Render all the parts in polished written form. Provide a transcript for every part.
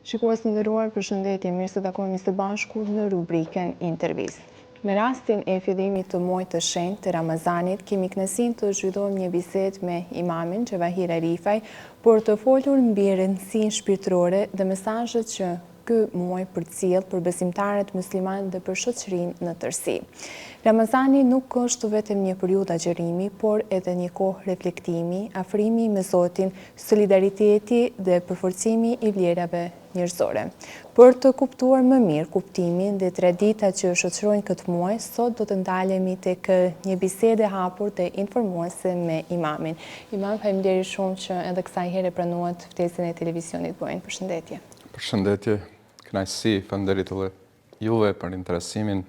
Shikues të nderuar, përshëndetje, mirë se takohemi së bashku në rubrikën Intervistë. Me rastin e fillimit të muajit të shenjtë të Ramazanit, kemi kënaqësinë të zhvillojmë një bisedë me imamin Xhevahir Arifaj, për të folur mbi rëndësinë shpirtërore dhe mesazhet që ky muaj përcjell për besimtarët muslimanë dhe për shoqërinë në tërësi. Ramazani nuk është vetëm një periudhë agjërimi, por edhe një kohë reflektimi, afrimi me Zotin, solidariteti dhe përforcimi i vlerave njerëzore. Për të kuptuar më mirë kuptimin dhe traditat që shoqërojnë këtë muaj, sot do të ndalemi tek një bisedë e hapur dhe informuese me imamin. Imam, faleminderit shumë që edhe kësaj here pranuat ftesën e televizionit Bujn. Përshëndetje. Përshëndetje, kënaqësi, faleminderit edhe juve për interesimin.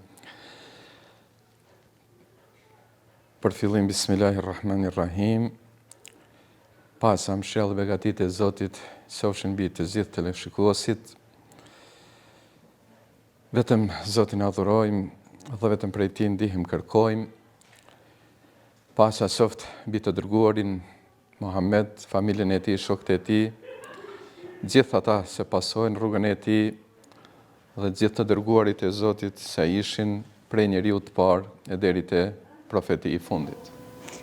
Për fillim Bismillahirrahmanirrahim. Paqja, mëshira dhe begatitë e Zotit qofshin mbi të gjithë teleshikuesit. Vetëm Zotin adhurojmë dhe vetëm prej tij ndihmë kërkojmë. Paqja qoftë mbi të dërguarin Muhammed, familjen e tij, shokët e tij, gjithë ata që pasojnë rrugën e tij dhe gjithë të dërguarit e Zotit që ishin prej njeriut të parë e deri te profeti i fundit.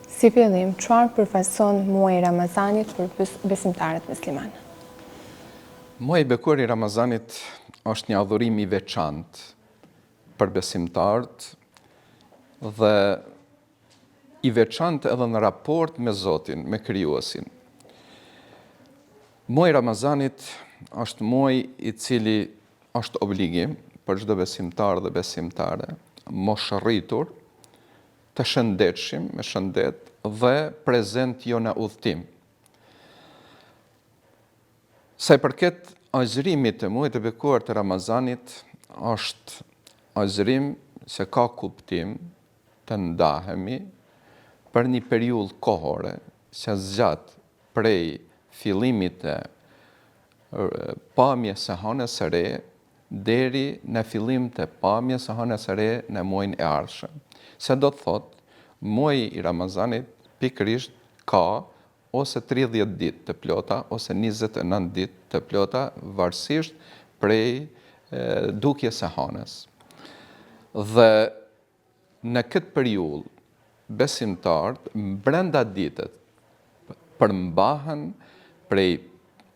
Si fillim, çfarë përfaqëson muaji i Ramazanit për besimtarët muslimanë? Muaji i bekuar i Ramazanit është një adhurim i veçantë për besimtarët dhe i veçantë edhe në raport me Zotin, me Krijuesin. Muaji i Ramazanit është muaj i cili është obligim për çdo besimtar dhe besimtare, moshërritur, të shëndetshim, me shëndet dhe prezent jo në udhëtim. Sa i përket agjërimit të muajit të bekuar të Ramazanit, është agjërim që ka kuptim të ndahemi për një periudhë kohore që zgjat prej fillimit të pamjes së hënës së re deri në fillim të pamjes së hënës së re në muajin e ardhshëm. Që do të thotë, muaji i Ramazanit pikërisht ka ose 30 ditë të plota ose 29 ditë të plota varësisht prej dukjes së hënës. Dhe Në këtë periudhë, besimtarët brenda ditës përmbahen prej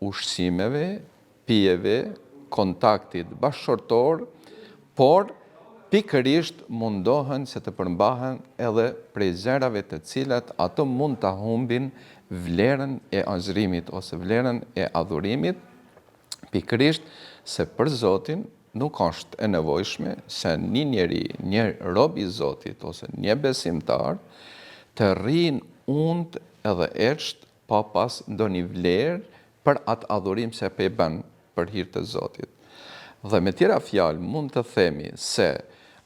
ushqimeve, pijeve, kontaktit bashkëshortor, por pikërisht mundohen që të përmbahen edhe prej gjërave të cilat ato mund ta humbin vlerën e agjërimit ose vlerën e adhurimit, pikërisht se për Zotin Nuk është e nevojshme se një njeri, një rob i Zotit ose një besimtar të rrijnë untë edhe eçtë pa pas ndonjë vlerë për atë adhurim që pe bën për hir të Zotit. Dhe me tjera fjalë mund të themi se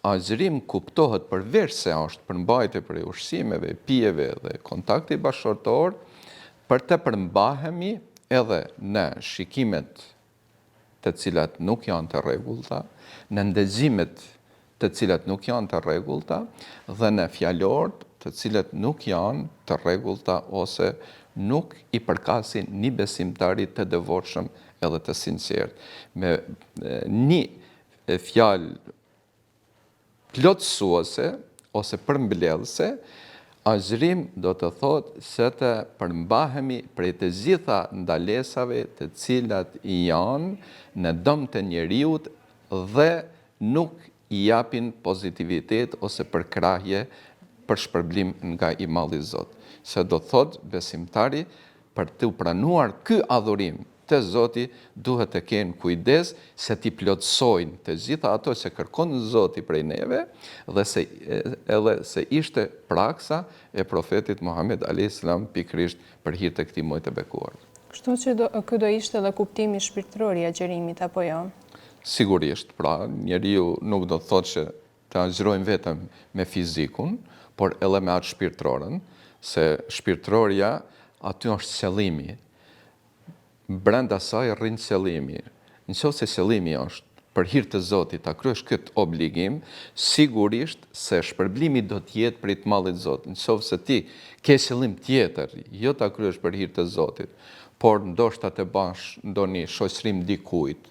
agjërim kuptohet përveç se është përmbajtje prej ushqimeve, pijeve dhe kontakti bashkëshortor, për të përmbahemi edhe në shikimet të cilat nuk janë të rregullta, në ndëgjimet të cilat nuk janë të rregullta dhe në fjalorët të cilët nuk janë të rregullta ose nuk i përkasin një besimtari të devotshëm edhe të sinqertë. Me një fjalë plotësuese ose përmbledhëse, agjërim do të thotë se të përmbahemi prej të gjitha ndalesave të cilat janë në dëm të njeriut dhe nuk i japin pozitivitet ose përkrahje për shpërblim nga i madhi Zot. Se do të thotë besimtari për t'u pranuar ky adhurim te Zoti duhet të kenë kujdes se t'i plotësojnë të gjitha ato që kërkon Zoti prej neve dhe se edhe se ishte praksa e profetit Muhamed alejhi selam pikërisht për hir të këtij muaji të bekuar. Kështu që do, ky do ishte edhe kuptimi shpirtëror i agjërimit apo jo? Sigurisht, pra njeriu nuk do të thotë që të agjërojmë vetëm me fizikun, por edhe me atë shpirtëroren, se shpirtërorja aty është qëllimi, Brenda saj rrin qëllimi. Në qoftë se qëllimi është për hir të Zotit ta kryesh këtë obligim, sigurisht se shpërblimi do të jetë prej të madhit Zot. Në qoftë se ti ke qëllim tjetër, jo ta kryesh për hir të Zotit, por ndoshta të bash ndonjë shoqërim dikujt,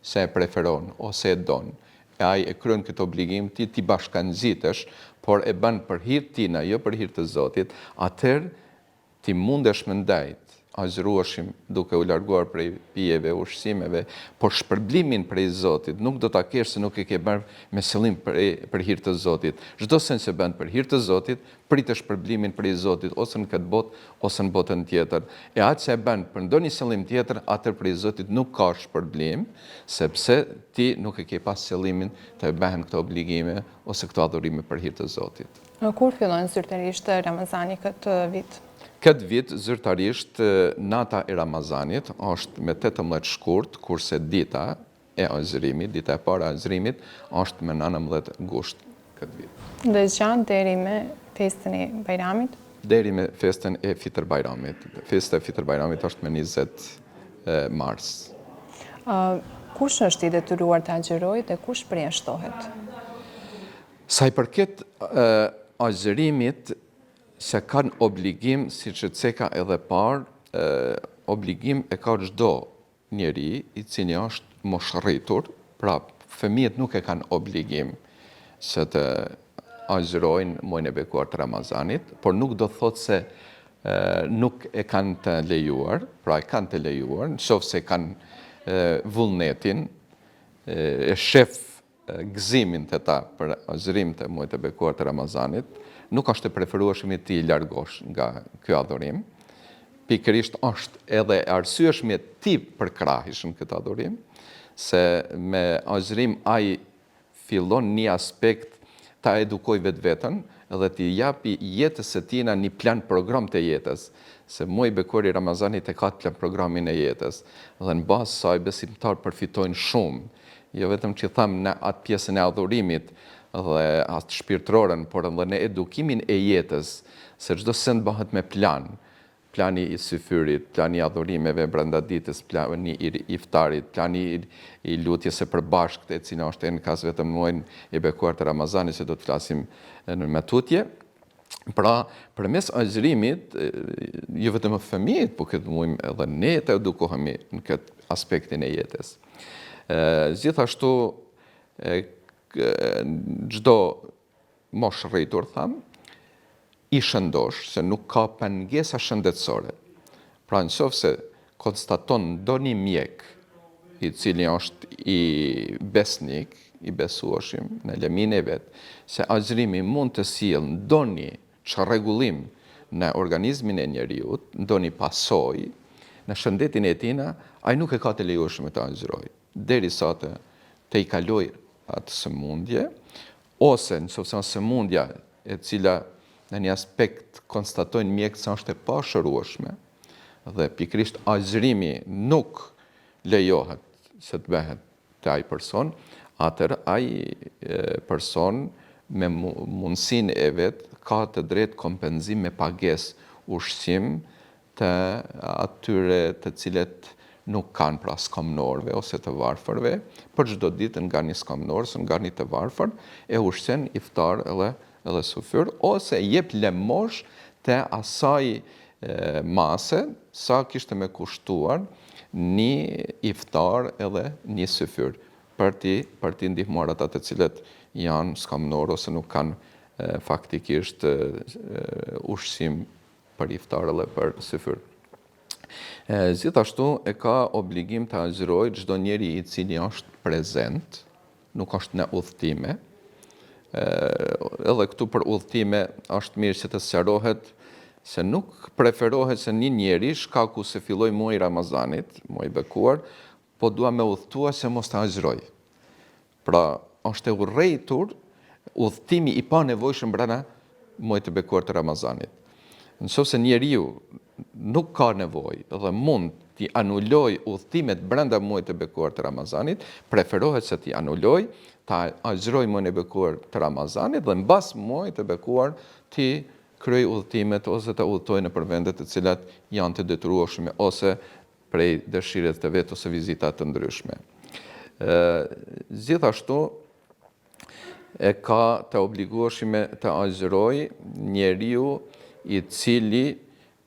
se e preferon ose e don, e ai e kryen këtë obligim ti t'i bashkangjitesh, por e bën për hir tina, jo për hir të Zotit, atëherë ti mundesh me ndejt agjërueshëm duke u larguar prej pijeve, ushqimeve, por shpërblimin prej Zotit nuk do ta kesh se nuk e ke bërë me qëllim për hir të Zotit. Çdo send që bën për hir të Zotit, prite shpërblimin prej Zotit ose në këtë botë ose në botën tjetër. E atë që e bën për ndonjë qëllim tjetër, atëherë prej Zotit nuk ka shpërblim, sepse ti nuk e ke pas qëllimin të bëhen këto obligime ose këto adhurime për hir të Zotit. Kur fillon zyrtarisht Ramazani këtë vit? Këtë vit zyrtarisht nata e Ramazanit është me 18 shkurt, kurse dita e agjërimit, dita e parë e agjërimit është me 19 gusht këtë vit. Dhe zgjat deri me festën e Bajramit? Deri me festën e Fitër Bajramit. Festa e Fitër Bajramit është me 20 mars. Kush është i detyruar të agjërojë dhe kush përjashtohet? Sa i përket agjërimit se kanë obligim, siç e ceka edhe parë, obligim e ka çdo njeri i cili është moshrritur, pra fëmijët nuk e kanë obligim se të agjërojnë muajin e bekuar të Ramazanit, por nuk do thotë se nuk e kanë të lejuar, pra e kanë të lejuar, në qoftë se kanë vullnetin, e shef gëzimin te ta për agjërim të muajit të bekuar të Ramazanit, nuk është e preferueshme t'i largosh nga ky adhurim. Pikërisht është edhe e arsyeshme t'i përkrahish në këtë adhurim, se me agjërim ai fillon një aspekt ta edukojë vetveten dhe t'i japi jetës së tina një plan program të jetës, se muaji i bekuar i Ramazanit e ka atë plan programin e jetës dhe në bazë saj besimtarët përfitojnë shumë Jo vetëm që thamë në atë pjesën e adhurimit dhe atë shpirtëroren, por edhe në edukimin e jetës, se çdo send bëhet me plan, plani i syfyrit, plani i adhurimeve brenda ditës, plani i iftarit, plani i lutjes së përbashkët, e cila është enkas vetëm në muajin e bekuar të Ramazanit, që do të flasim në më tutje. Pra, përmes agjërimit, jo vetëm fëmijët, po këtë mujmë edhe ne të edukohemi në këtë aspektin e jetës. Gjithashtu, çdo moshrritur, thamë, i shëndosh, se nuk ka pengesa shëndetësore. Pra, në qoftë se konstaton ndonjë mjek, i cili është i besnik, i besueshëm në lëminë e vet, se agjërimi mund të sjellë ndonjë çrregullim në organizmin e njeriut, ndonjë pasojë në shëndetin e tina, ai nuk e ka të lejueshme të agjërojë, derisa të tejkalojë atë sëmundje, ose në qoftë se është sëmundja e cila në një aspekt konstatojnë mjekët se është e pashërueshme, dhe pikërisht agjërimi nuk lejohet se të bëhet te ai person, atëherë ai person me mundësinë e vet ka të drejtë kompenzim me pagesë ushqim të atyre të cilët nuk kanë pra skamnorëve ose të varfërve, për çdo ditë nga një skamnor ose nga një të varfër, e ushqen iftar edhe edhe syfyr, ose jep lëmoshë të asaj mase sa kishte me kushtuar një iftar edhe një syfyr për t'i për t'i ndihmuar ata të cilët janë skamnorë ose nuk kanë faktikisht ushqim për iftar edhe për syfyr. Gjithashtu e ka obligim të agjërojë çdo njeri i cili është prezent, nuk është në udhëtime. Edhe këtu për udhëtime është mirë që të sqarohet se nuk preferohet se një njeri shkaku se filloi muaji i Ramazanit, muaji i bekuar, po dua me udhëtua se mos të agjëroj. Pra, është e urrejtur udhëtimi i panevojshëm brenda muajit të bekuar të Ramazanit. Në qoftë se njeriu nuk ka nevojë dhe mund t'i anulojë udhëtimet brenda muajit të bekuar të Ramazanit, preferohet se t'i anulojë, ta agjërojë muajin e bekuar të Ramazanit dhe mbas muajit të bekuar t'i kryejë udhëtimet ose të udhëtojë nëpër vende të cilat janë të detyrueshme ose prej dëshirës të vet ose vizita të ndryshme. Gjithashtu e ka të obligueshme të agjërojë njeriu i cili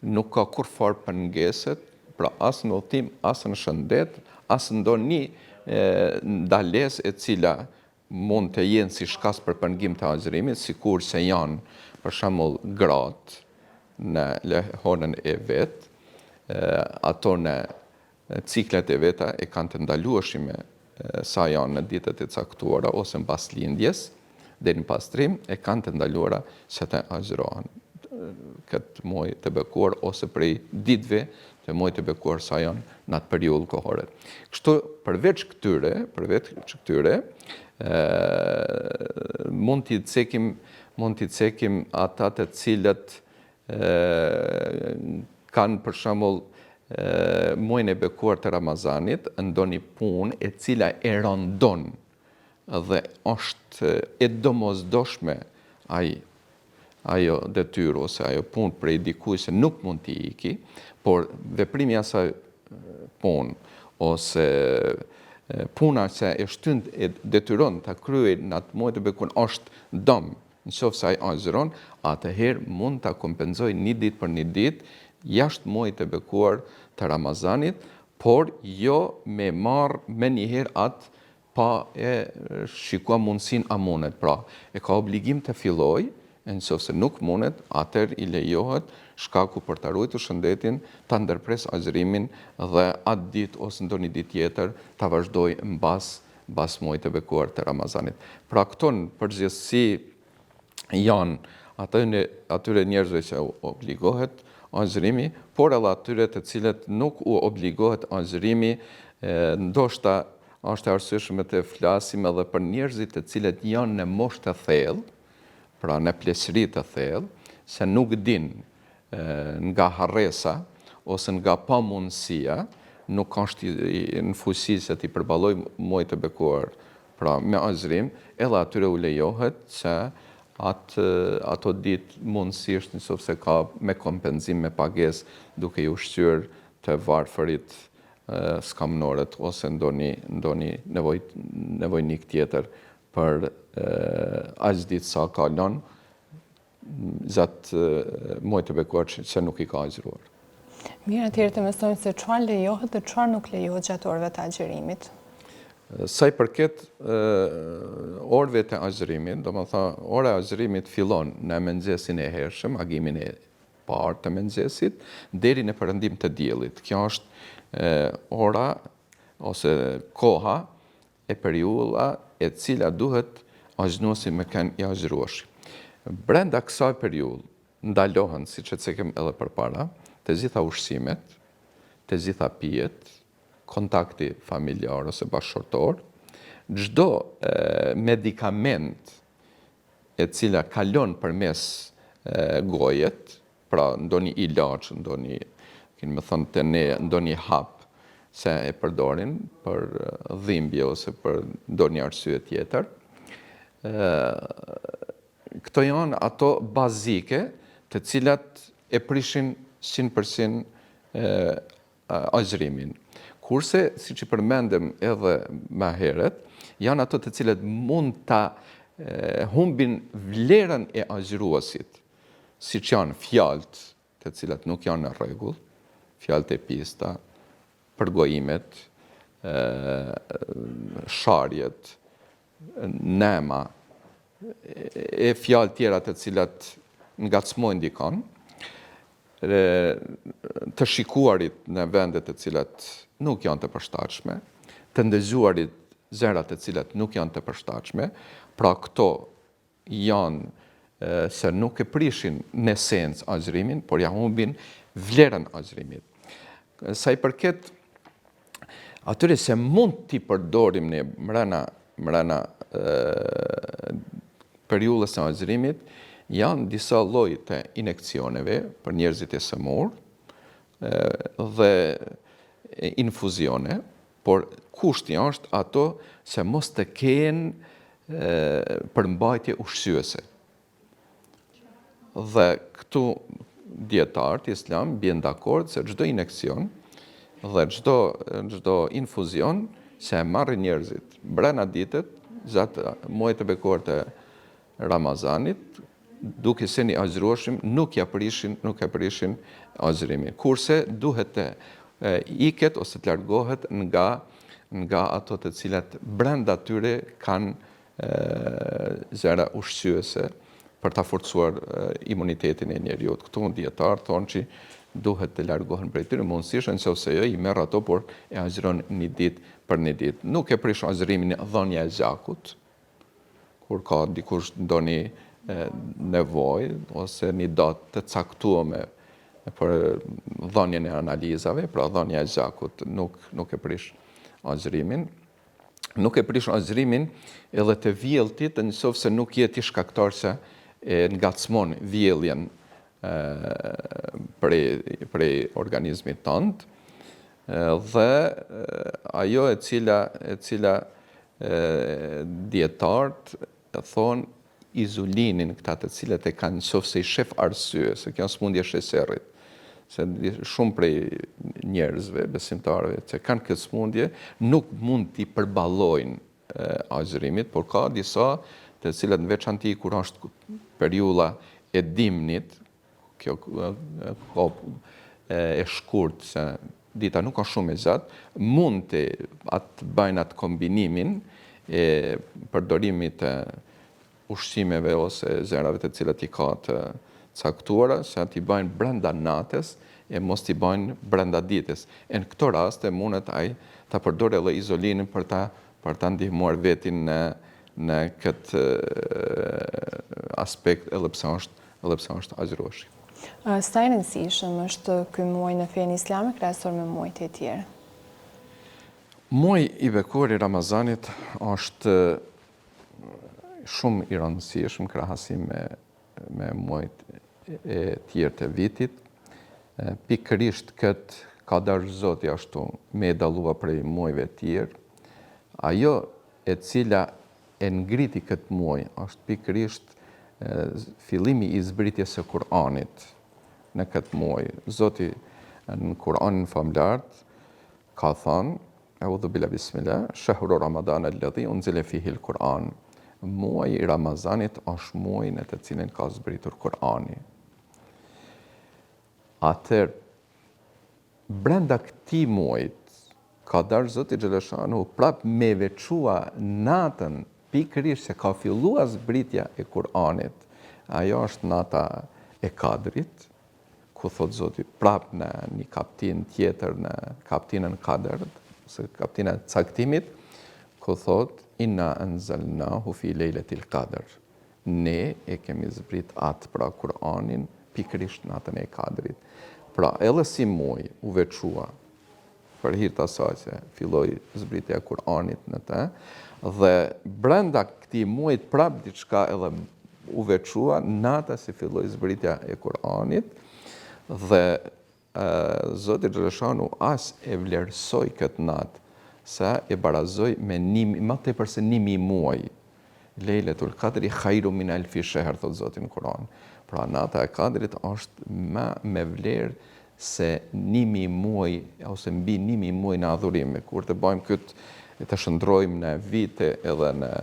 nuk ka kurrfarë pengese, pra as në udhëtim, as në shëndet, as ndonjë ndalesë e cila mund të jenë si shkas për pengim të agjërimit, sikurse janë për shembull gratë në lehonën e vet, ato në ciklet e veta e kanë të ndalueshme sa janë në ditët e caktuara ose mbas lindjes, deri në pastrim, e kanë të ndaluara që të agjërohen këtë muaj të bekuar ose prej ditëve të muajit të bekuar sa janë në atë periudhë kohore. Kështu, përveç këtyre, përveç këtyre, mund t'i cekim, mund t'i cekim ata të cilët kanë për shembull muajin e bekuar të Ramazanit, ndonjë punë e cila e rëndon dhe është e domosdoshme ai ajo detyrë ose ajo punë prej dikujt se nuk mund t'i iki, por veprimi i asaj punë ose puna që e shtyn e detyron ta kryejë në atë muaj të bekuar është dëm Në qoftë se ai agjëron, atëherë mund ta kompenzojë një ditë për një ditë jashtë muajit të bekuar të Ramazanit, por jo me marrë menjëherë atë pa e shikuar mundësinë a mundet. Pra, e ka obligim të fillojë, e në qoftë se nuk mundet, atëherë i lejohet shkaku për ta ruajtur shëndetin, ta ndërpresë agjërimin dhe atë ditë ose ndonjë ditë tjetër ta vazhdojë mbas mbas muajit të bekuar të Ramazanit. Pra këto në përgjithësi janë atyre, atyre njerëzve që u obligohet agjërimi, por edhe atyre të cilët nuk u obligohet agjërimi, ndoshta është e arsyeshme të flasim edhe për njerëzit të cilët janë në moshë të thellë, pra në pleqëri të thellë, se nuk dinë nga harresa ose nga pamundësia, nuk është në fuqi që t'i përballojë muajt e bekuar, pra me agjërim, edhe atyre u lejohet që atë ato ditë mundësisht në qoftë se ka me kompenzim me pagesë duke i ushqyer të varfërit skamnorët ose ndonjë ndonjë nevoj nevojnik tjetër për aq ditë sa ka lënë gjatë muajit të bekuar që nuk i ka agjëruar. Mirë, atëherë të mësojmë se çfarë lejohet dhe çfarë nuk lejohet gjatë orëve të agjërimit. Sa i përket orëve të agjërimit, domethënë ora e agjërimit fillon në mëngjesin e hershëm, agimin e parë të mëngjesit, deri në perëndim të diellit. Kjo është ora ose koha e periudha e cila duhet agjëruesi me qenë i agjërueshëm. Brenda kësaj periudhë ndalohen, siç e cekëm edhe përpara, të gjitha ushqimet, të gjitha pijet, kontakti familjar ose bashkëshortor, çdo medikament e cila kalon përmes gojet, pra ndonjë ilaç, ndonjë, kemi me thënë te ne, ndonjë hap se e përdorin për dhimbje ose për ndonjë arsye tjetër. Këto janë ato bazike të cilat e prishin 100% agjërimin. Kurse, siç i përmendëm edhe më herët, janë ato të cilët mund ta humbin vlerën e agjëruesit, siç janë fjalët të cilat nuk janë në rregull, fjalët e pista, përgojimet, sharjet, nema, e fjalë tjera të cilat ngacmojnë dikon, të shikuarit në vende të cilat nuk janë të përshtatshme, të ndëgjuarit gjëra të cilat nuk janë të përshtatshme, pra këto janë se nuk e prishin në esencë agjërimin, por ja humbin vlerën agjërimit. Sa i përket atyre se mund t'i përdorim ne mrena, mrena periudhës së agjërimit, janë disa lloj të injeksioneve për njerëzit e sëmurë dhe infuzione, por kushti është ato se mos të kenë përmbajtje ushqyese. Dhe këtu dijetarët islam bien dakord se çdo injeksion dhe çdo çdo infuzion që e marrin njerëzit brenda ditët gjatë muajit të bekuar të Ramazanit, duke qenë i agjërueshëm, nuk ja prishin, nuk e prishin agjërimin. Kurse duhet të iket ose të largohet nga nga ato të cilat brenda tyre kanë gjëra ushqyese për ta forcuar imunitetin e njeriut. Këtu dijetarët thonë që duhet të largohen prej tyre, mundësisht në qoftë se jo i merr ato, por e agjëron një ditë për një ditë. Nuk e prish agjërimin dhënia e gjakut, kur ka dikush ndonjë nevojë ose një datë të caktuame për dhënien e analizave, pra dhënia e gjakut nuk nuk e prish agjërimin. Nuk e prish agjërimin edhe të vjelltit, në qoftë se nuk je ti shkaktar që e ngacmon vjelljen prej prej organizmit tënd dhe ajo e cila e cila dijetarët thonë inzulinin këta të cilët e kanë në qoftë se i shef arsye, se kjo është sëmundje e sheqerit, se shumë prej njerëzve, besimtarëve që kanë këtë sëmundje, nuk mund t'i përballojnë agjërimit, por ka disa të cilët në veçanti kur është periudha e dimnit, kjo kohë e shkurt se dita nuk është shumë e gjatë, mund të atë bëjnë atë kombinimin e përdorimit të ushqimeve ose gjërave të cilat i ka të caktuara, se t'i bëjnë brenda natës e mos t'i bëjnë brenda ditës. E në këto raste mundet ai ta përdorë edhe inzulinën për ta për ta ndihmuar vetin në në këtë aspekt edhe pse është edhe pse është agjërues. Sa i rëndësishëm është ky muaj në fenë islame krahasuar me muajt e tjerë? Muaji i bekuar i Ramazanit është shumë i rëndësishëm në krahasim me me muajt e tjerë të vitit. Pikërisht këtë ka dashur Zoti ashtu me e dallua prej muajve të tjerë. Ajo e cila e ngriti këtë muaj është pikërisht fillimi i zbritjes së Kur'anit në këtë muaj. Zoti në Kur'anin famëlartë ka thënë, Eudhu billah bismillah, Shehru Ramadan alladhi unzile fihi al-Kur'an. Muaji i Ramazanit është muaji në të cilin ka zbritur Kur'ani. Atëherë brenda këtij muajit ka dashur Zoti xheleshanuhu prap me veçua natën pikërisht se ka fillua zbritja e Kur'anit. Ajo është nata e Kadrit, ku thotë Zoti prap në një kaptinë tjetër në kaptinën Kadër, ose kaptina e caktimit, ku thotë inna anzalnahu fi lejletil kadër. Ne e kemi zbrit atë, pra Kur'anin, pikërisht natën e Kadrit. Pra, edhe si muaj u veçua për hir të asaj se filloi zbritja e Kur'anit në të, dhe brenda këtij muajit prap diçka edhe u veçua nata si filloi zbritja e Kur'anit dhe Zoti xheleshanuhu aq e vlerësoi këtë natë sa e barazoi me një më tepër se 1000 muaj. Lejletul Kadri khajru min alfi shehr, thotë Zoti në Kur'an. Pra nata e Kadrit është më me vlerë se 1000 muaj ose mbi 1000 muaj në adhurime. Kur të bëjmë këtë të shndërrojmë në vite edhe në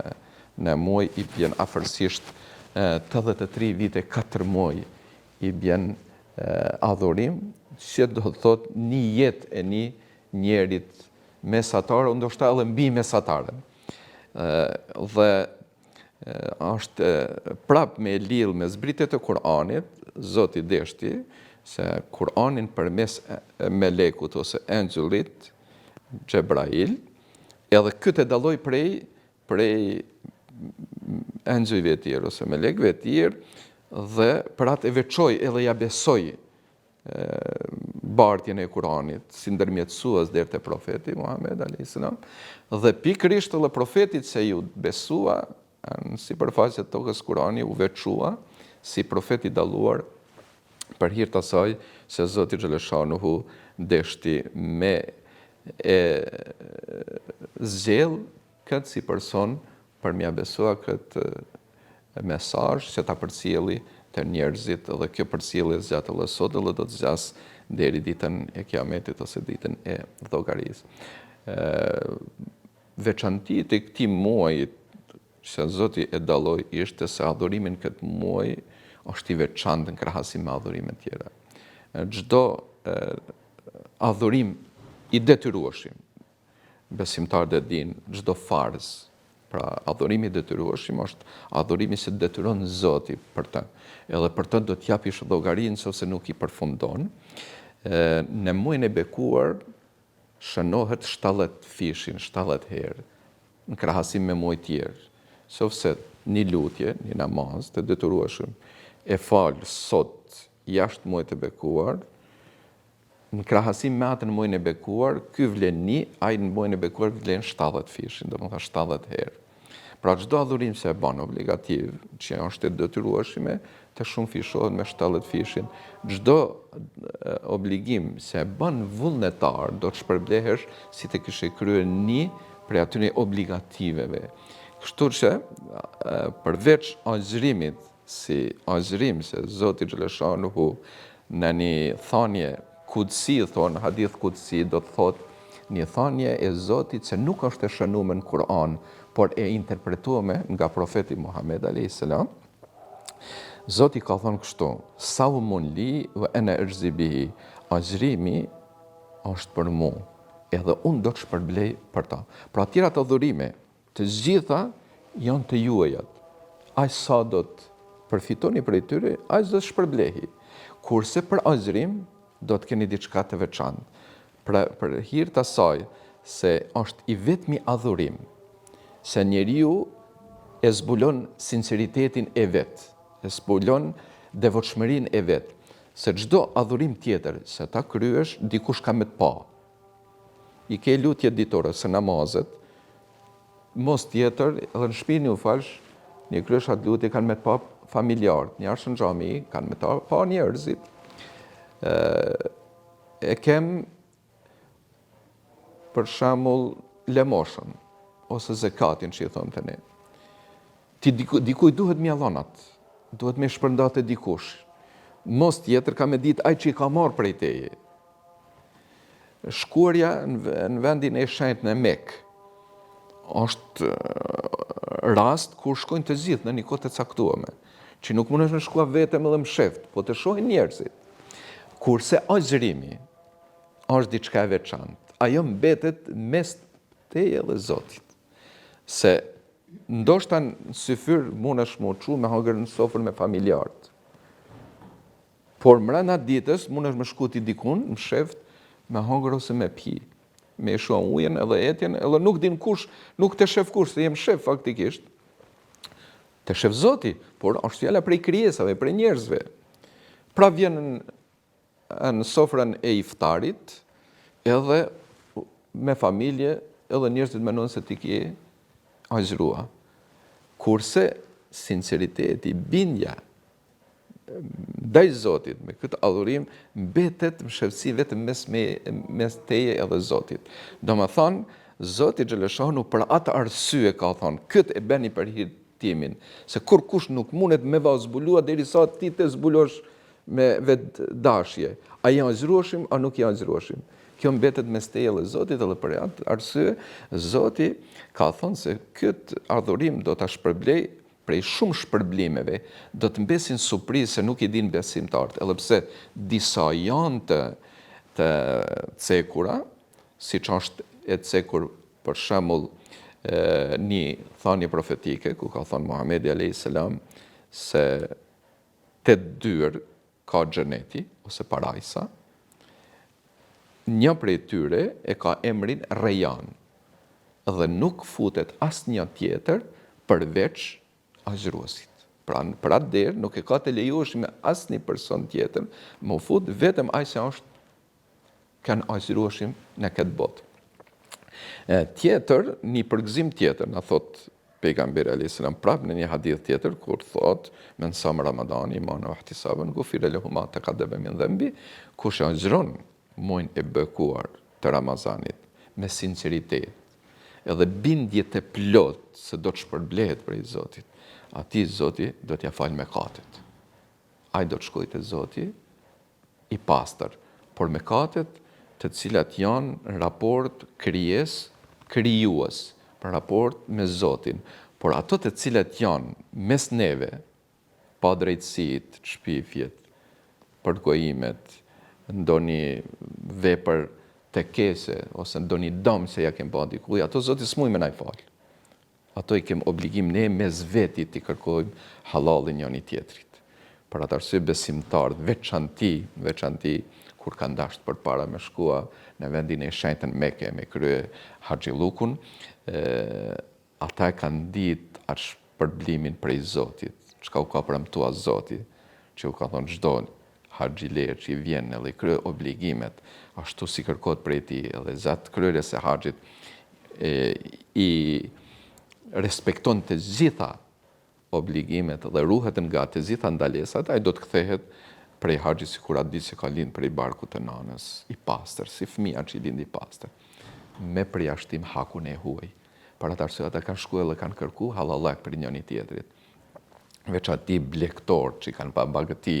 në muaj i bjen afërsisht 83 vite 4 muaj i bjen adhurim, që do të thotë një jetë e një njerit mesatar, ndoshta edhe mbi mesataren. Dhe është prap me lidh me zbritjet e Kur'anit, Zoti deshti se Kur'anin përmes melekut ose engjëllit Xhebrail, edhe këtë e dalloi prej prej engjëjve të tjerë ose melekëve të tjerë dhe për atë e veçoi edhe ja besoi bartjen e Kuranit si ndërmjetësues deri te profeti Muhammed alayhis salam dhe pikërisht edhe profetit se iu besua në sipërfaqe të tokës Kurani u veçua si profet i dalluar për hir të asaj se Zoti xheleshanuhu deshti me e zgjedh këtë si person për m'ia besua këtë mesazh që ta përcjelli te njerëzit dhe kjo përcjellje zgjat edhe sot edhe do të zgjasë deri ditën e Kiametit ose ditën e llogarisë. Veçantitë e këtij muaji që Zoti e dalloi ishte se adhurimi në këtë muaj është i veçantë në krahasim me adhurimet tjera. Çdo adhurim i detyrueshëm. Besimtarët e dinë, çdo farz, pra adhurimi i detyrueshëm është adhurimi që të detyron Zoti për të. Edhe për të do të japish llogari nëse nuk i përfundon. Në muajin e bekuar shënohet 70 fishin, 70 herë në krahasim me muajt tjerë. Qoftë se një lutje, një namaz të detyrueshëm e fal sot jashtë muajit të bekuar, Në krahasim me atë në muajin e bekuar, ky vlen një, ai në muajin e bekuar vlen 70 fishin, domethënë 70 herë. Pra çdo adhurim që e bën obligativ, që është e detyrueshme, të shumëfishohet me 70 fishin. Çdo obligim që e bën vullnetar, do të shpërblehesh si të kishe kryer një prej atyre obligativeve. Kështu që përveç agjërimit si agjërim se Zoti xheleshanuhu në një thanje kudsi thonë hadith kudsi do të thotë një thanje e Zotit që nuk është e shënume në Kur'an, por e interpretume nga profeti Muhammed a.s. Zoti ka thonë kështu, saumun li ve ene exhzi bihi, agjërimi është për mu, edhe unë do të shpërblej për ta. Pra tjerat adhurime, Të gjitha janë të juajat. Aq sa do të përfitoni prej tyre, aq do të shpërblehi. Kurse për agjërim do të keni diçka të veçantë. Pra, për hir të asaj se është i vetmi adhurim se njeriu e zbulon sinqeritetin e vet, e zbulon devotshmërinë e vet, se çdo adhurim tjetër se ta kryesh dikush ka me të pa. I ke lutjet ditore ose namazet, mos tjetër, edhe në shpi u falsh, një kryesh atë lutje kanë me të pa familjarët, një në xhami, kanë me të pa njerëzit. E kem për shembull lemoshën ose zekatin që i thonë te ne. Ti diku, dikuj duhet me ia dhon atë, duhet me shpërnda te dikush. Mos tjetër ka me ditë ai që i ka marrë prej teje. Shkuarja në vendin e shenjtë në Mekë është rast kur shkojnë të gjithë në një kohë të caktuar, që nuk mundesh me shkua vetëm edhe msheft, po të shohin njerëzit. Kurse agjërimi është diçka e veçantë. Ajo mbetet mes teje dhe Zotit. Se ndoshta në syfyr mundesh me u çu me hangër në sofër me familjarët. Por mrena ditës mundesh me shku ti dikun msheft me hangër ose me pi, me e shua ujën edhe etjen edhe nuk din kush, nuk të shef kush, se je mshef faktikisht. Të shef Zoti, por është fjala prej krijesave, prej njerëzve. Pra vjen në sofrën e iftarit edhe me familje edhe njerëzit mendojnë se ti ke agjërua. Kurse sinqeriteti, bindja ndaj Zotit me këtë adhurim mbetet mshefësi vetëm mes me mes teje edhe Zotit. Domethënë, Zoti xheleshanuhu për atë arsye ka thonë, këtë e bëni për hir timin, se kurkush nuk mundet me va zbulua derisa ti të zbulosh me vetëdashje. A je agjërueshim, a nuk je agjërueshim. Kjo mbetet mes teje dhe Zotit edhe për atë arsye, Zoti ka thonë se këtë adhurim do ta shpërblej Prej shumë shpërblimeve do të mbesin surprizë se nuk i dinë besimtarët, edhe pse disa janë të të cekura, siç është e cekur për shembull një thanje profetike ku ka thënë Muhamedi alayhis salam se tetë dyer ka xheneti ose parajsa, një prej tyre e ka emrin Rejan dhe nuk futet asnjë tjetër përveç agjëruesit. Pra, për atë derë nuk e ka të lejueshme asnjë person tjetër me u fut vetëm ai që është kanë agjërueshim në këtë botë. Tjetër, një përgëzim tjetër, na thot pejgamberi alayhis salam prap në një hadith tjetër kur thot men sam ramadan imanen ve ihtisaben gufire lehu ma tekaddeme min dhenbi, kush e agjëron muajin e bekuar të Ramazanit me sinqeritet edhe bindje të plotë se do të shpërblehet prej Zotit, atij Zoti do t'ia falë mëkatet. Ai do të shkojë te Zoti i pastër, por mëkatet të cilat janë në raport krijesë krijues, për raport me Zotin, por ato të cilat janë mes neve, padrejtësitë, shpifjet, përgojimet, ndonjë vepër. të keqe ose ndonjë dëm që ja kem ba dikuj, ato Zoti s'muj me na i fal. Ato i kem obligim ne mes veti t'i kërkojmë hallallin njëni tjetrit. Për atë arsye besimtarët, veçanti, veçanti kur kanë dashtë përpara me shkua në vendin e shenjtë në Meke me krye haxhillukun, ata e kanë ditë atë shpërblimin prej Zotit, çka u ka premtua Zoti, që u ka thonë çdo haxhiler që i vjen edhe i krye obligimet ashtu si kërkohet prej tij edhe gjatë kryerjes së haxhit e, i respekton të gjitha obligimet dhe ruhet nga të gjitha ndalesat, ai do të kthehet prej haxhit sikur atë ditë që ka lind prej barkut të nanës, i pastër, si fëmija që i lind i pastër, me përjashtim hakun e huaj. Për atë arsye ata kanë shku edhe kanë kërku hallallëk prej njëni tjetrit. Veçanti blegtorët që kanë pa bagëti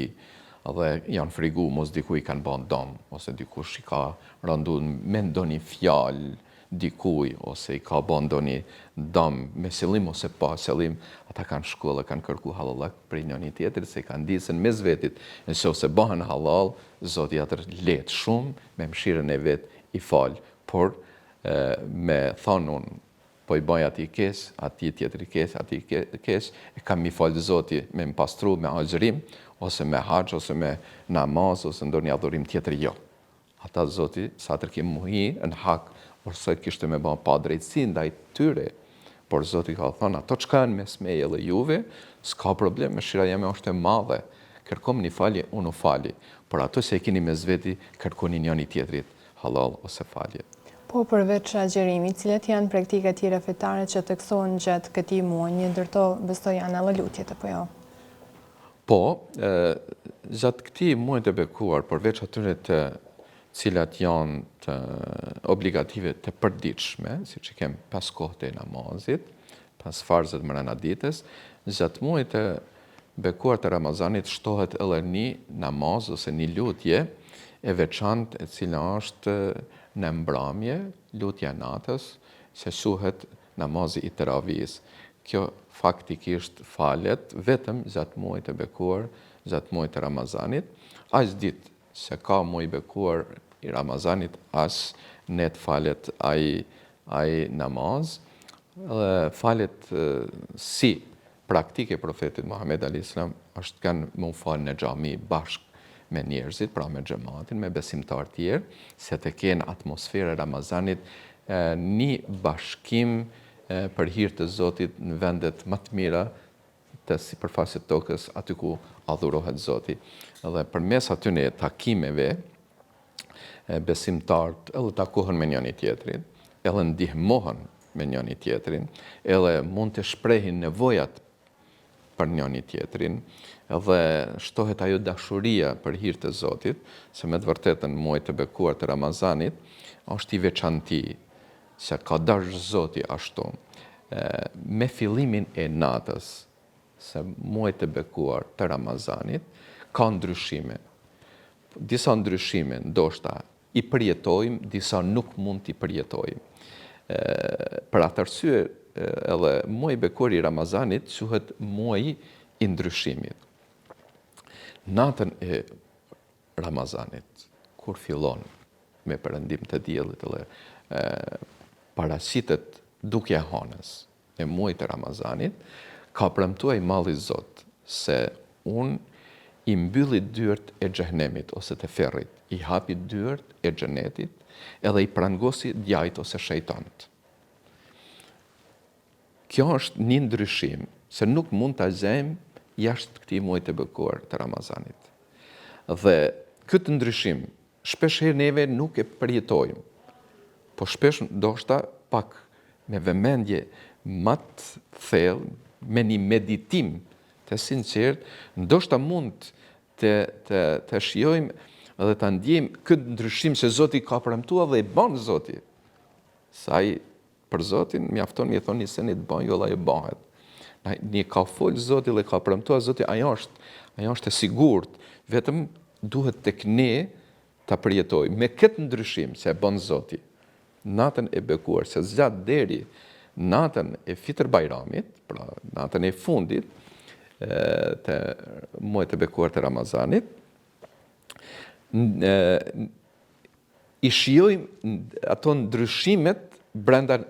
dhe janë frigu mos dikuj i kanë ba dom ose dikush i ka rëndu me ndonjë fjalë dikuj ose i ka ba ndonjë dëm me qëllim ose pa qëllim, ata kanë shku dhe kanë kërku hallallëk prej njëni tjetrit se kanë ditë se në mes vetit nëse bëhen hallall, Zoti atëherë lehtë shumë me mëshirën e vet i fal, por me thonë unë po i baj atij keq, atij tjetri keq, atij keq, e kam mi falë Zoti me më pastru me agjërim, ose me haxh, ose me namaz, ose ndonjë adhurim tjetër, jo. Ata Zoti, sa atër ki mu hi në hak, ose kishte me ba padrejtësi ndaj tyre, por Zoti ka thonë, ato çka janë mes meje dhe juve, s'ka problem, mëshira jeme është e madhe, kërkomni falje, unë u fali, por ato që e keni mes veti, kërkoni njëni tjetrit, hallall ose falje. Po përveç agjërimit, cilat janë praktikat tjera fetare që theksohen gjatë këtij muaji? Një ndër to besoj janë edhe lutjet apo jo? Po, gjatë këtij muaji të bekuar, përveç atyre të cilat janë të obligative të përditshme, siç i kem pesë kohët e namazit, pesë farzet mrena ditës, gjatë muajit të bekuar të Ramazanit shtohet edhe një namaz ose një lutje e veçantë e cila është në mbramje, lutja e natës, që quhet namazi i teravisë. Kjo faktikisht falet vetëm gjatë muajit të bekuar, gjatë muajit të Ramazanit, aq ditë se ka muaj i bekuar i Ramazanit aq net falet ai ai namaz dhe falet si praktikë e profetit Muhammed alayhis salam është kanë me u fal në xhami bashkë me njerëzit, pra me xhematin, me besimtarë tjerë, se të kenë atmosferë e Ramazanit një bashkim për hir të Zotit në vendet më të mira të sipërfaqes së tokës aty ku adhurohet Zoti. Dhe përmes atyne takimeve besimtarët edhe takohen me njëri tjetrin, edhe ndihmohen me njëri tjetrin, edhe mund të shprehin nevojat për njëri tjetrin, edhe shtohet ajo dashuria për hir të Zotit, se me të vërtetën muaj të bekuar të Ramazanit është i veçanti, se ka dashtë Zoti ashtu, me fillimin e natës së muajit të bekuar të Ramazanit, ka ndryshime. Disa ndryshime ndoshta i përjetojmë, disa nuk mund t'i përjetojmë. Për atë arsye edhe muaji i bekuar i Ramazanit quhet muaji i ndryshimit. Natën e Ramazanit, kur fillon me perëndim të diellit dhe paraqitet dukja e hanës e muajit të Ramazanit, ka premtua i madhi Zot se unë i mbylli dyert e xhehnemit ose të ferrit, i hapi dyert e xhenetit edhe i prangosi djajt ose shejtanët. Kjo është një ndryshim se nuk mund ta gjejmë jashtë këtij muaji të bekuar të Ramazanit. Dhe këtë ndryshim shpesh herë neve nuk e përjetojmë. Po shpesh ndoshta pak me vëmendje më të thellë, me një meditim të sinqertë, ndoshta mund të të të shijojmë dhe ta ndjejmë këtë ndryshim se Zoti ka premtuar dhe e bën Zoti. Se ai Për Zotin mjafton me i thonë një seni të bëj, edhe ajo bëhet. Na një ka fol Zoti dhe ka premtuar Zoti, ajo është, ajo është e sigurt, vetëm duhet tek ne ta përjetojmë. Me këtë ndryshim se e bën Zoti, natën e bekuar se zgjat deri natën e Fitër Bajramit, pra natën e fundit të muajit të bekuar të Ramazanit, I shijojmë ato ndryshimet brenda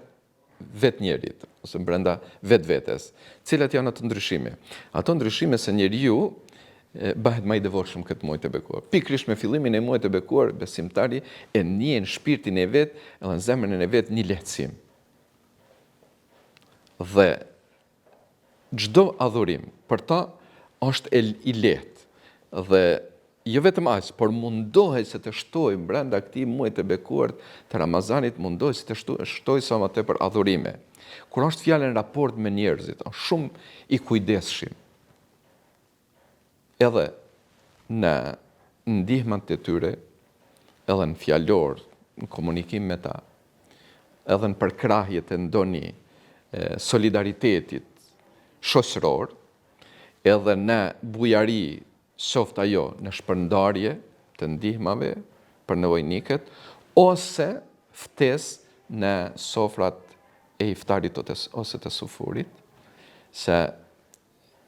vetë njerit, ose brenda vetvetes. Cilat janë ato ndryshime? Ato ndryshime se njeriu bëhet më i devotshëm këtë muaj të bekuar. Pikërisht me fillimin e muajit të bekuar, besimtari e ndjen shpirtin e vet edhe në zemrën e vet një lehtësim. Dhe çdo adhurim për ta është i lehtë dhe jo vetëm aq, por mundohet se të shtojë brenda këtij muaji të bekuar të Ramazanit, mundohet se të shtojë sa më tepër adhurime. Kur është fjala në raport me njerëzit, është shumë i kujdesshëm. Edhe në ndihmat e tyre, edhe në fjalor, në komunikim me ta, edhe në përkrahje të ndonjë solidaritetit shoqëror, edhe në bujari, qoftë ajo në shpërndarje të ndihmave për nevojnikët, ose ftesë në sofrat e iftarit ose të sufurit, se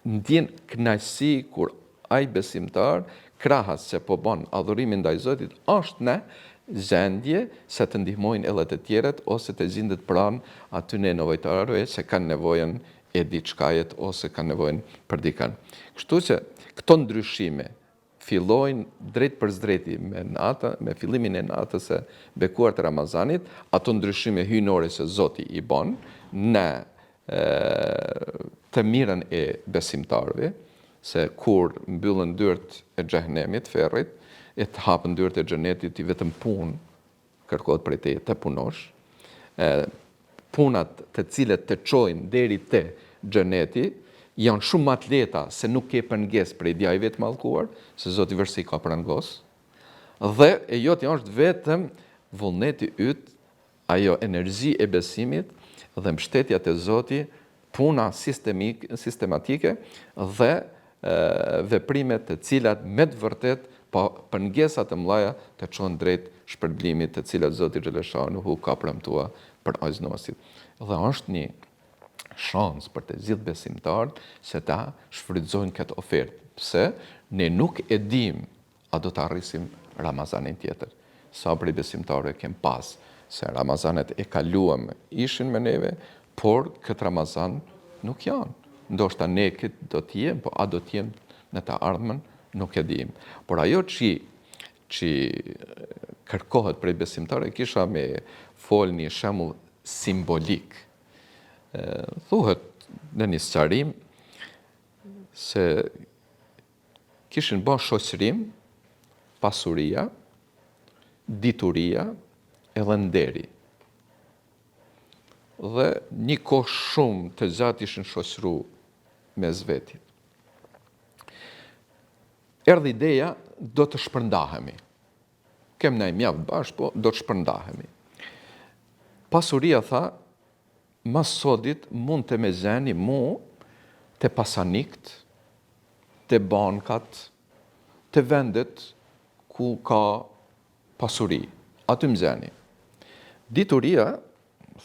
ndjen kënaqësi kur ai besimtar krahas se po bën adhurimin ndaj Zotit është në gjendje se të ndihmojnë edhe të tjerët ose të gjindet pranë atyne nevojtarëve që kanë nevojën e diçkajet ose kanë nevojën për dikën. Kështu që këto ndryshime fillojnë drejtpërsëdrejti me natë, me fillimin e natës së bekuar të Ramazanit, ato ndryshime hyjnore që Zoti i bën në të mirën e besimtarëve, se kur mbyllen dyert e xhehenemit, ferrit, e të hapen dyert e xhenetit, ti vetëm punë kërkohet prej teje të punosh, e, punat të cilat të çojnë deri te xheneti janë shumë më të lehta se nuk ke pengesë prej djajve të mallkuar, se Zoti veç se i ka prangos. Dhe e jotja është vetëm vullneti yt, ajo energji e besimit dhe mbështetja te Zoti, puna sistemik, sistematike dhe veprime të cilat me të vërtetë pa pengesa të mëdha të çojnë drejt shpërblimit të cilat Zoti xheleshanuhu ka premtua për agjëruesit. Dhe është një shans për të gjithë besimtarët se ta shfrytëzojnë këtë ofertë. Pse? Ne nuk e dimë A do ta arrisim Ramazanin tjetër? Sa prej besimtarëve kem pas se Ramazanet e kaluam ishin me neve, por këtë Ramazan nuk janë. Ndoshta ne këtë do të jem, po a do të jem në të ardhmen, nuk e dim. Por ajo që që kërkohet prej besimtarëve, kisha me fol një shembull simbolik. Thuhet në një sqarim se Kishin ba shoqërim pasuria, dituria edhe nderi. Dhe një kohë shumë të gjatë ishin shoqëru mes vetit. Erdhi ideja, do të shpërndahemi. Kem nej mjaft bashkë, po do të shpërndahemi. Pasuria tha, mas sodit mund të me zeni mu te pasanikt, te bankat, te vendet ku ka pasuri. Aty më zeni. Dituria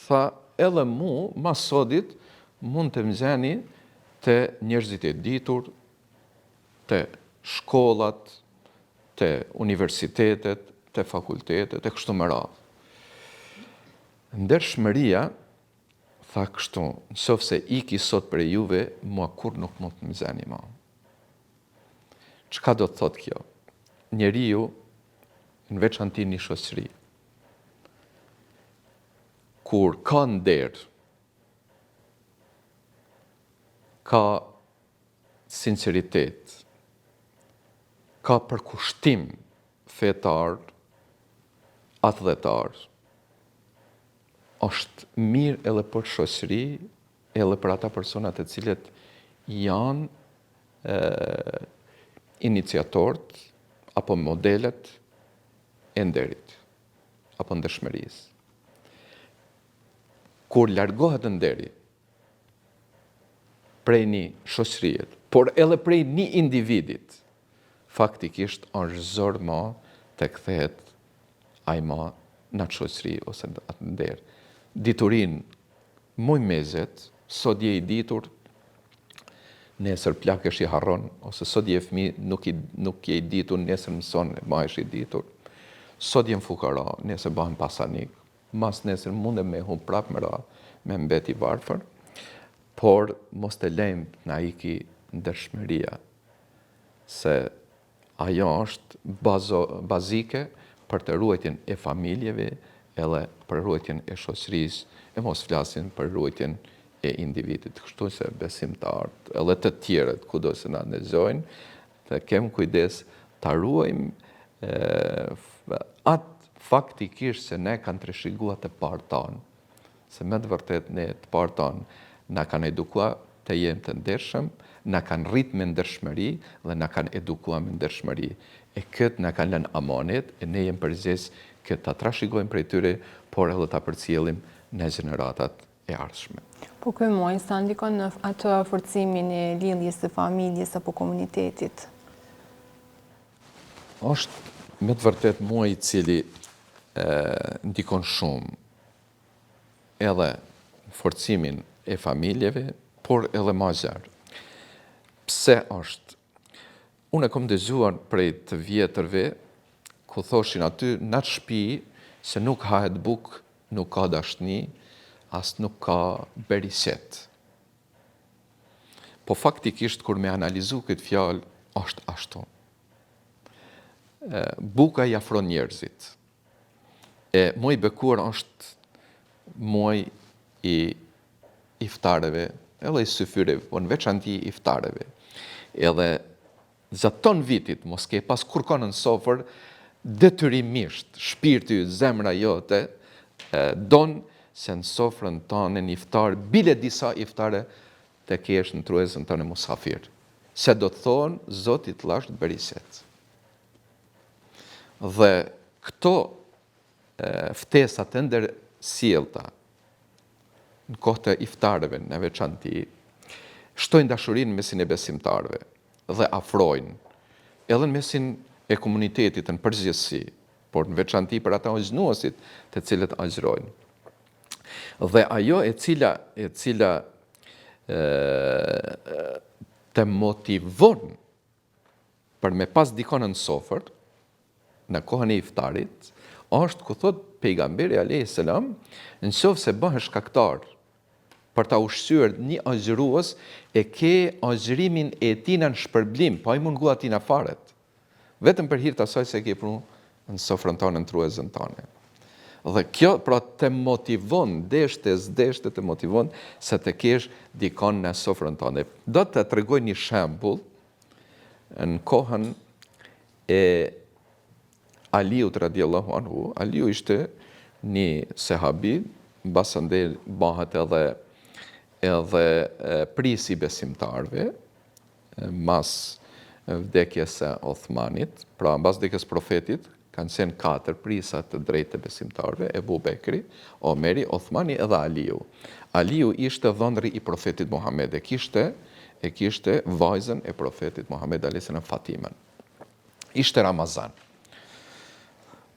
tha edhe mu mas sodit mund të më zeni te njerëzit e ditur, te shkollat, te universitetet, te fakultetet, e kështu me radhë. Ndershmëria Tha kështu, Nëqoftëse iki sot prej juve, mua kurrë nuk mund të më zeni ma. Çka do të thotë kjo? Njeriu, në veçanti një shoqëri, kur ka nder, ka sinceritet, ka përkushtim fetar, atdhetar, është mirë edhe për shoqëri, edhe për ata persona të cilët janë iniciatorët apo modelet e nderit apo ndershmërisë. Kur largohet nderi prej një shoqërie, por edhe prej një individit, faktikisht është zor ma të kthehet ai ma në atë shoqëri ose në atë nder. Diturinë muj me gjet, sot je i ditur, nesër plakesh i harron, ose sot je fëmijë, nuk, i, nuk je i ditur, nesër mëson, bahesh i ditur. Sot jem fukara, nesër bahem pasanik, mas nesër mundem me humb prapë me ra, me mbet i varfër, por mos të lejmë të na iki ndershmëria, se ajo është bazo, bazike për të ruajtjen e familjeve edhe për ruajtjen e shoqërisë, e mos flasim për ruajtjen e individit. Kështu se besimtarët edhe të tjerët kudo se na ndëgjojnë, të kem kujdes ta ruajmë atë faktikisht se ne kanë trashëgua të parët tanë, se me të vërtetë ne të parët tanë na kanë edukua të jem të ndershëm, na kanë rrit me ndershmëri dhe na kanë edukua me ndershmëri. E këtë na kanë lënë amanet e ne jem përgjegjës këtë ta trashëgojmë prej tyre, por edhe ta përcjellim në gjeneratat e ardhshme. Po ky muaj sa ndikon në atë forcimin e lidhjes së familjes apo komunitetit? Është me të vërtetë muaj i cili e, ndikon shumë edhe forcimin e familjeve, por edhe ma gjerë. Pse është? Unë e kom dëgjuar prej të vjetërve, ku thoshin aty, në atë shpi, se nuk hahet bukë, nuk ka dashni, as nuk ka bereqet. Po faktikisht, kur me analizu këtë fjalë, është ashtu. Buka i afron njerëzit. E muaj i bekuar është muaj i iftareve, edhe i syfyreve, po në veçanti iftareve. Edhe gjatë ton vitit, mos ke pas kurkon në sofër, detyrimisht, shpirti yt, zemra jote, don se në sofrën tane në iftar, bile disa iftare të kesh në tryezën tane musafir. Se do të thonë, Zoti të dhashtë bereqet. Dhe këto ftesa të ndërsjellta në kohë të iftareve në veçanti, shtojnë dashurinë në mesin e besimtarëve dhe afrojnë edhe në mesin e komunitetit në përgjithësi, por në veçanti për ata agjëruesit të cilët agjërojnë. Dhe ajo e cila e cila e, të motivon për me pas dikon në sofër, në kohën e iftarit, është ku thot pejgamberi alayhis salam, në qoftë se bëhesh shkaktar për ta ushqyer një agjërues, e ke agjërimin e tina në shpërblim, pa i mungu atina faret. Vetëm për hir të asaj se e ke pru në sofrën tane, në tryezën tane. Dhe kjo pra të motivon, deshte, s'deshte të motivon se të kesh dikon në sofrën tane. Do të tregoj një shembull në kohën e Aliut radiallahu anhu, Aliu ishte një sehabi, mbasandej bahet edhe edhe prijësi i besimtarëve, mas vdekjes së Othmanit, pra mbas vdekjes profetit, kanë qenë katër prijësa të drejtë të besimtarëve, Ebu Bekri, Omeri, Othmani edhe Aliu. Aliu ishte dhëndri i profetit Muhammed, e kishte e kishte vajzën e profetit Muhammed alayhis salam Fatimën. Ishte Ramazan.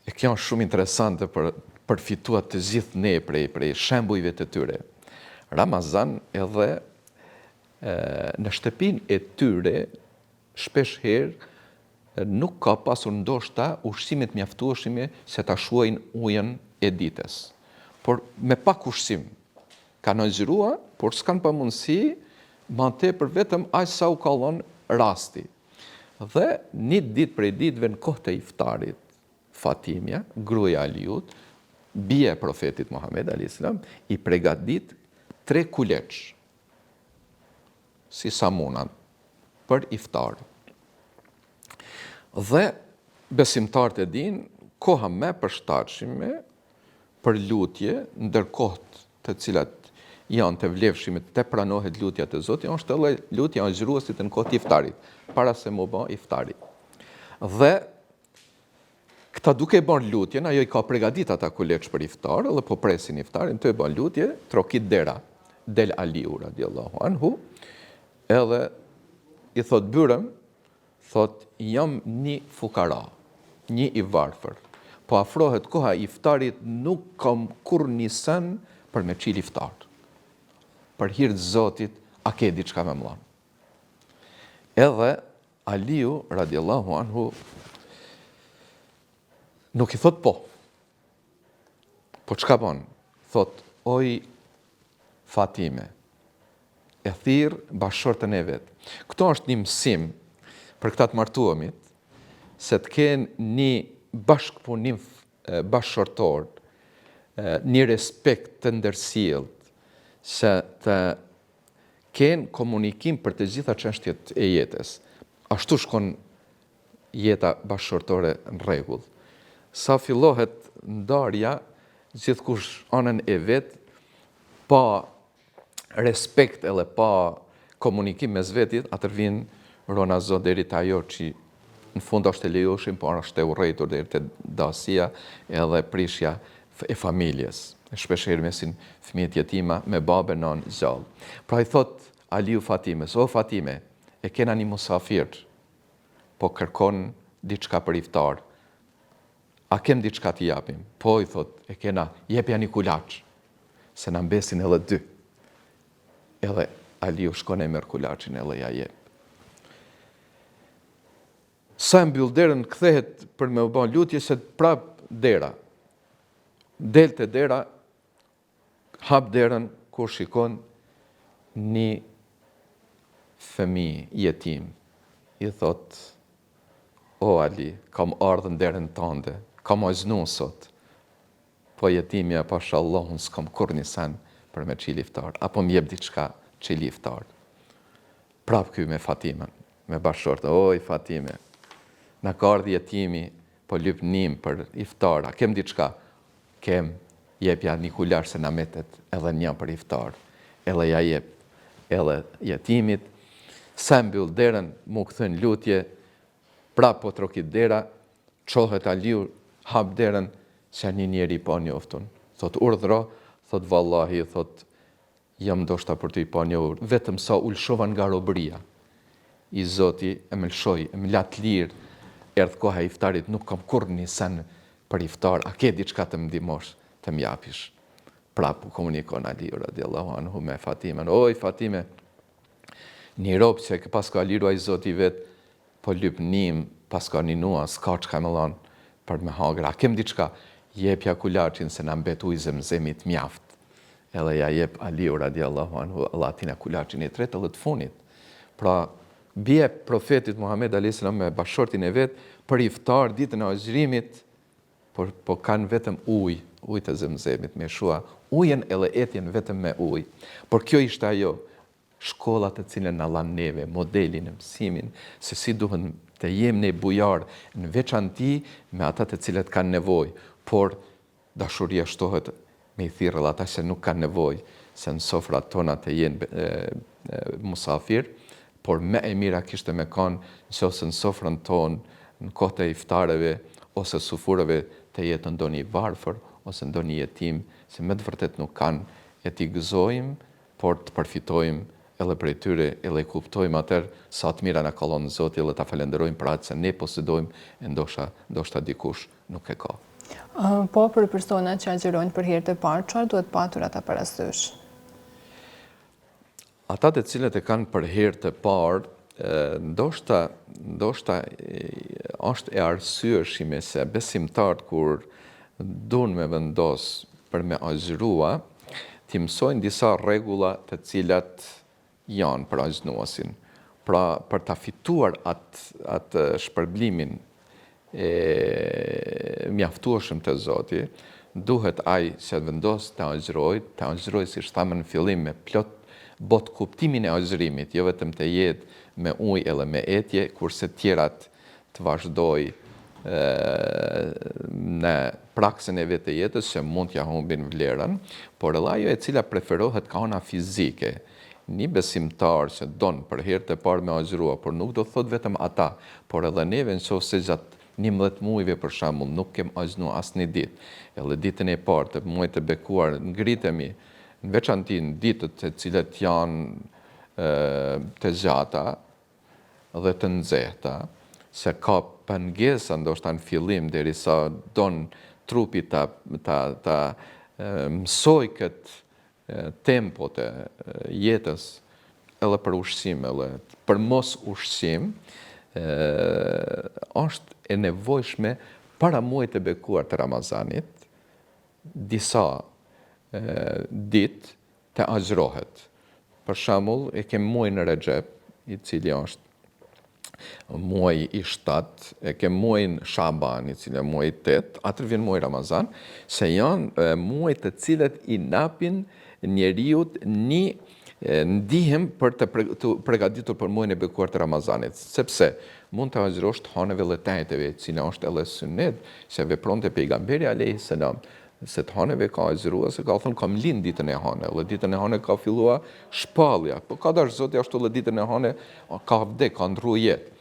E kjo është shumë interesante për përfitua të gjithë ne prej prej shembujve të tyre. Ramazan edhe e, në shtëpinë e tyre shpesh herë nuk ka pasur ndoshta ushqime të mjaftueshme se ta shuajnë ujën e ditës. Por me pak ushqim kanë agjërua, por s'kanë pa mundësi ma tepër vetëm aq sa u ka dhënë rasti. Dhe një ditë prej ditëve në kohë të iftarit, Fatimja, gruaja e Aliut, bija e profetit Muhammed alayhis salam, i pregatit tre kuleç si samuna për iftar. Dhe besimtarët e dinë, koha më e përshtatshme për lutje, ndër kohët të cilat janë të vlefshme të pranohet lutja te Zoti, është edhe lutja e agjëruesit në kohë të iftarit, para se m'u bë iftari. Dhe Këta duke e bërë lutjen, ajo i ka pregadit ata kuleç për iftar, edhe po presin iftarin, tu e bërë lutje, trokit dera, del Aliu, radiallahu anhu, edhe i thot byrëm, thot jam një fukara, një i varfër, po afrohet koha e iftarit, nuk kam kurrnjë sen për me qil iftar. Për hir të Zotit, a ke diçka me m'dhanë? Edhe Aliu radiallahu anhu. Nuk i thot po. Po çka bon? Thot, oj Fatime, e thirr bashkëshorten e vet. Këto është një mësim për këta të martuamit, se të kenë një bashkëpunim bashkëshortor, një respekt të ndërsjelltë, se të kenë komunikim për të gjitha çështjet e jetës. Ashtu shkon jeta bashkëshortore në rregull. Sa fillohet ndarja, gjithkush anën e vet, pa respekt edhe pa komunikim mes vetit, atër vin rona Zot deri te ajo që në fund është e lejushme, por është e urrejtur deri te dasia edhe prishja e familjes. Shpeshherë mesin fëmijët jetima me babë e nanë gjallë. Pra i thot Aliu Fatimes, o Fatime, e kena një musafir, po kërkon diçka për iftar. A kem diçka t'i japim? Po, i thot, e kena, jepja një kulaç, se na mbesin edhe dy. Edhe Aliu shkon e merr kulaçin edhe ja jep. Sa e mbyll derën, kthehet për me u ba lutje, se prap dera. Del te dera, hap derën, kur shikon një fëmijë jetim. I thot, o Ali, kam ardhë në derën tande, kam agjnu sot, Po jetimja pasha Allahun s'kam kurrnjë sen për me çil iftar, a po më jep diçka çil iftar. Prap ky me Fatimën, me bashkëshorten, oj Fatime, na ka ardhë jetimi, po lyp nim për iftar, a kem diçka? Kem, jepja një kulaç se na metet edhe një për iftar. Edhe ja jep edhe jetimit, sa e mbyll derën, m'u kthy në lutje, prap po trokit dera, Çohet Aliu, hap derën, se një njeri i panjoftun. Thotë, urdhëro, thotë, vallahi, thotë, jam ndoshta për ty i panjohur, vetëm sa u lëshova nga robëria. I zoti e më lëshoi, e më la të lirë, erdh koha e iftarit, nuk kam kurrnjë sen për iftar, a ke diçka të më ndihmosh, të më japish? Prapë u komunikon Aliu radiallahu anhu me Fatimen, oj Fatime, një rob që e paska liru ai zoti i vet, Po lyp nim, paska ninua, s'ka çka me dhan për me hangër, a kem diçka? Jepja kulaçin se na mbet ujë zemzemit mjaft. Edhe ja jep Aliu radiallahu anhu edhe atina kulaçin e tretë edhe të funit. Pra, bie profetit Muhammed alejhi selam me bashkëshortin e vet për iftar ditën e agjërimit, por po kanë vetëm ujë, ujë të zemzemit, me shua ujën edhe etjen vetëm me ujë. Por kjo ishte ajo Shkolla të cilën na lanë neve, modelin e mësimin se si duhet të jem ne bujarë në veçanti me ata të cilët kanë nevojë, por dashuria shtohet me i thirrë edhe ata që nuk kanë nevojë, se në sofrat tona të jenë musafir, por më e mira kishte me kanë nëse në sofrën tonë në kohë të iftareve ose sufureve të jetë ndonjë i varfër ose ndonjë jetim se me të vërtetë nuk kanë e t'i gëzojmë por të përfitojmë edhe prej tyre edhe kuptojmë atëherë sa të mira na ka dhënë Zoti edhe ta falënderojmë për atë se ne posedojmë e ndosha ndoshta dikush nuk e ka. Po për personat që agjërojnë për herë të parë, çfarë duhet patur ata parasysh? Ata të cilët e kanë për herë të parë, ndoshta ndoshta është e arsyeshme se besimtarët kur duan me vendos për me agjërua, t'i mësojnë disa rregulla të cilat janë për agjënuesin. Pra, për ta fituar atë atë shpërblimin e mjaftueshëm te Zoti, duhet ai që vendos të agjërojë, të agjërojë siç thamë në fillim me plot botëkuptimin e agjërimit, jo vetëm të jetë me ujë edhe me etje, kurse tjerat të vazhdojë në praksën e vet të jetës që mund t'ia humbin vlerën, por edhe ajo e cila preferohet ka ana fizike. Një besimtar që don për herë të parë me agjërua, por nuk do të thotë vetëm ata, por edhe neve në qoftë se gjatë 11 muajve për shembull nuk kem agjnu asnjë ditë, edhe ditën e parë të muajit të bekuar ngritemi në veçanti në ditët të cilat janë të gjata, dhe të nxehta, se ka pengesa ndoshta në fillim derisa don trupi ta ta ta mësojë këtë tempo të jetës edhe për ushqim edhe për mos ushqim, është e nevojshme. Para muajit të bekuar të Ramazanit, disa ditë të agjërohet. Për shembull, e kem muajin Rexhep, i cili është muaji i 7, e kem muajin Shaban, i cili është muaji i 8, atëherë vjen muaji Ramazan, se janë muaj të cilët i napin njeriut një ndihmë për të pregaditur për muajin e bekuar të Ramazanit, sepse mund të agjërosh të haneve dhe të enjteve, e cila është edhe synet, se vepronte pejgamberi alejhi selam, se të haneve ka agjërua, se ka thënë kam lind ditën e hane, dhe ditën e hane ka fillua shpallja, po ka dashtë Zoti ashtu dhe ditën e hane ka vdek, ka ndrru jetë.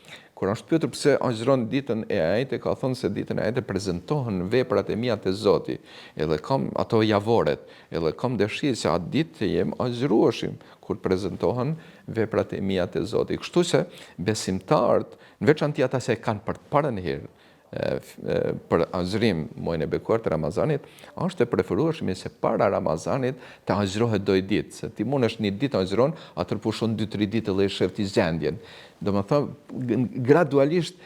Kur është pyetur pse agjëron ditën e enjte, ka thënë se ditën e enjte prezentohen veprat e mia te Zoti, edhe kam ato javoret, edhe kam dëshirë që atë ditë të jem agjërueshëm kur prezentohen veprat e mia te Zoti. Kështu që besimtarët, në veçanti ata që e kanë për të parën herë për agjërim muajin e bekuar të Ramazanit, është e preferueshme se para Ramazanit të agjërohet doj ditë, se ti mundesh një ditë agjëron, atëherë pushon 2-3 ditë dhe e shef ti gjendjen. Domethënë, gradualisht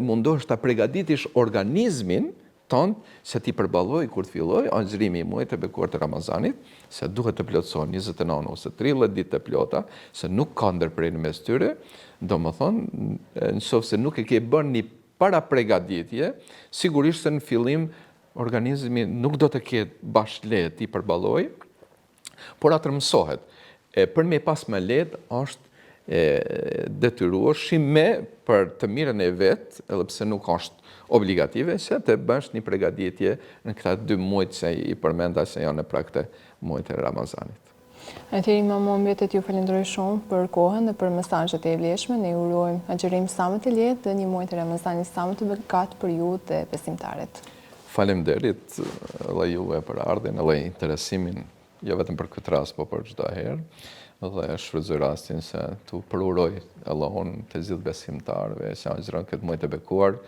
mundohesh ta pregaditish organizmin tënd se t'i përballojë kur të fillojë agjërimi i muajit të bekuar të Ramazanit, se duhet të plotësohen 29 ose 30 ditë të plota, se nuk ka ndërprerje në mes tyre, domethënë, në qoftë se nuk e ke bërë një parapregaditje, sigurisht se në fillim organizmi nuk do të ketë bash lehtë t'i përballojë, por atëherë mësohet. E për me pas më lehtë është e detyrueshme për të mirën e vet, edhe pse nuk është obligative, se të bësh një pregaditje në këta dy muajt që i përmenda se janë në prag të muajit të Ramazanit. Atëherë imam mua mbetet t'ju falenderoj shumë për kohën dhe për mesazhet e vlefshme. Ne ju urojmë agjërim sa më të lehtë dhe një muaj të Ramazanit sa më të begatë për ju dhe besimtarët. Faleminderit edhe juve për ardhjen edhe interesimin, jo vetëm për këtë rast, po për çdo herë. Dhe shfrytëzoj rastin se t'u përuroj edhe unë të gjithë besimtarëve që agjërojnë këtë muaj të bekuar,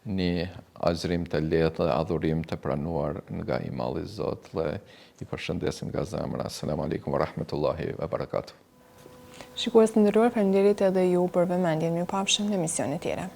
një agjërim të lehtë dhe adhurim të pranuar nga i madhi Zot dhe i përshëndesim nga zemra. Selam alejkum wa rahmetullahi wa barakatuh. Shikues të nderuar, faleminderit edhe ju për vëmendjen. Mirupafshim në emisione tjera.